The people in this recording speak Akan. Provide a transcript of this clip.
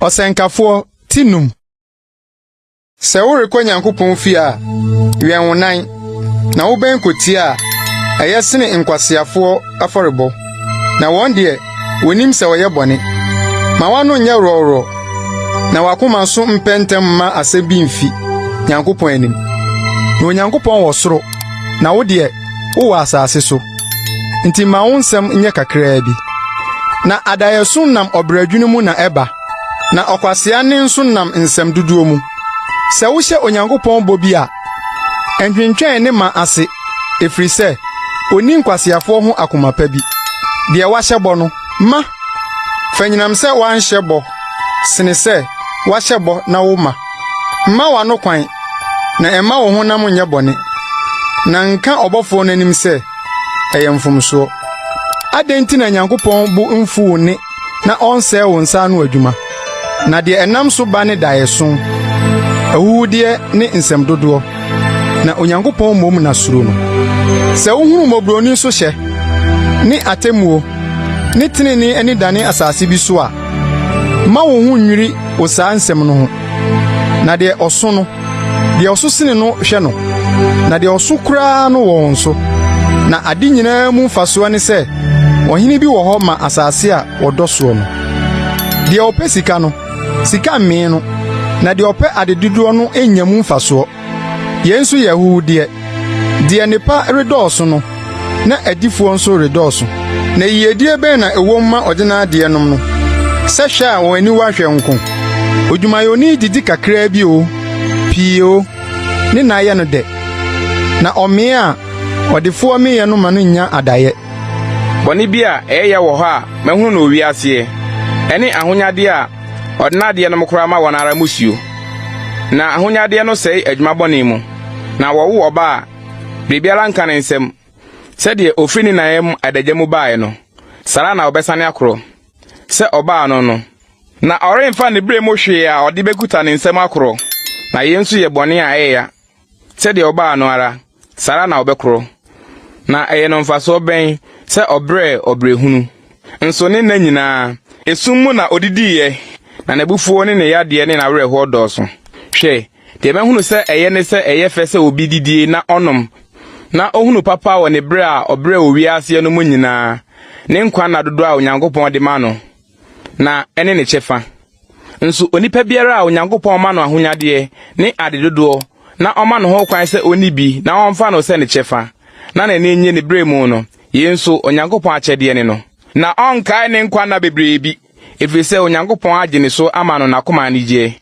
Ɔsɛnkafoɔ ti num. Sɛ worekɔ Nyankopɔn fie a, wɛn wo nan, na wobɛn kotie a, ɛyɛ sene nkwaseafoɔ afɔrebɔ. Na wɔn deɛ, wonim sɛ wɔyɛ bɔne. Ma w'ano nyɛ worɔworɔ, na w'akoma nso mpɛ ntɛm mma asɛm bi mfi Nyankopɔn anim. Na Onyankopɔn wɔ soro, na wo deɛ, wowɔ asase so. Nti ma wo nsɛm nyɛ kakraa bi. Na adaeɛso nam ɔbrɛdwene mu na ɛba, na ɔkwasea nne nso nam nsɛm dodoɔ mu. Sɛ wohyɛ Onyankopɔn bɔ bi a, ntwentwɛn ne ma ase, ɛfiri sɛ onni nkwaseafoɔ ho akoma pa bi. Deɛ wahyɛ bɔ no, ma. Fa nyinam sɛ woanhyɛ bɔ sene sɛ woahyɛ bɔ na woma. Mma w'ano kwan, na ɛmma wo honam nyɛ bɔne, na nka ɔbɔfoɔ no anim sɛ ɛyɛ mfomsoɔ. Adɛn nti na Nyankopɔn bo mfuw wo nne na ɔnsɛe wo nsa ano adwuma? Na deɛ ɛnam so ba ne daeɛso, ahuhudeɛ ne nsɛm dodoɔ, na Onyankopɔn mmom na suro no. Sɛ wohunu mmɔborɔni so hyɛ, ne atemmuo, ne tenenee ani dane asase bi so a, mma wo ho nnwiri wo saa nsɛm no ho. Na deɛ ɔso no, deɛ ɔso sene no hwɛ no, na deɛ ɔso koraa no wɔ wɔn so. Na ade nyinaa mu mfasoɔ ne sɛ, ɔhene bi wɔ hɔ ma asase a wɔdɔ soɔ no. Deɛ ɔpɛ sika no, sika mmee no, na deɛ ɔpɛ ade dodoɔ no nnya mu mfasoɔ. Yei nso yɛ ahuhudeɛ. Deɛ nnepa redɔɔso no, na adifoɔ nso redɔɔso. Na yiyedie bɛn na ɛwɔ mu ma ɔdenadeɛ nom no, sɛ hwɛ a wɔn aniwa hwɛ nko? Odwumayɛni didi kakraa bi oo, pii oo, ne nna yɛ no dɛ. Na ɔmee a ɔdefoɔ meeɛ no ma no nnya adaeɛ. Bɔne bi a ɛyɛ ya wɔ hɔ a mahunu no wɔ wiase, ɛne ahonyadeɛ a ɔdenadeɛ nom koraa ma wɔn ara mmusuo. Na ahonyadeɛ no sɛe adwuma bɔne mu, na wɔwo ɔba a, biribiara nka ne nsam. Sɛdeɛ ofiri ne na yam adagya mu baeɛ no, saa ara na ɔbɛsane akorɔ, sɛ ɔbaa no no. Na ɔremfa ne berɛ mu hwee a ɔde bɛkuta ne nsam akorɔ. Na yei nso yɛ bɔne a ɛyɛ ya. Sɛdeɛ ɔbaa no ara, saa ara na ɔbɛkorɔ. Na ɛyɛ no mfasoɔ bɛn sɛ ɔbrɛɛ ɔbrɛhunu? Nso ne nna nyinaa, esum mu na odidiiɛ, na n'abufuo ne ne yadeɛ ne n'awerɛhoɔ dɔɔso. Hwɛ, deɛ mahunu sɛ ɛyɛ ne sɛ ɛyɛ fɛ sɛ obi didie na ɔnom, na ohunu papa wɔ ne berɛ a ɔbrɛɛ wɔ wiaseɛ no mu nyinaa, ne nkwa nna dodoɔ a Onyankopɔn de ma no, na ɛne ne kyɛfa. Nso onipa biara a Onyankopɔn ma no ahonyadeɛ ne ade dodoɔ, na ɔma no ho kwan sɛ onni bi na ɔmfa no sɛ ne kyɛfa, na n'ani nnye ne berɛ mu no, yei nso Onyankopɔn akyɛdeɛ ne no. Na ɔnkae ne nkwa nna bebree bi, ɛfiri sɛ Onyankopɔn agye ne so ama no n'akoma anigyeɛ.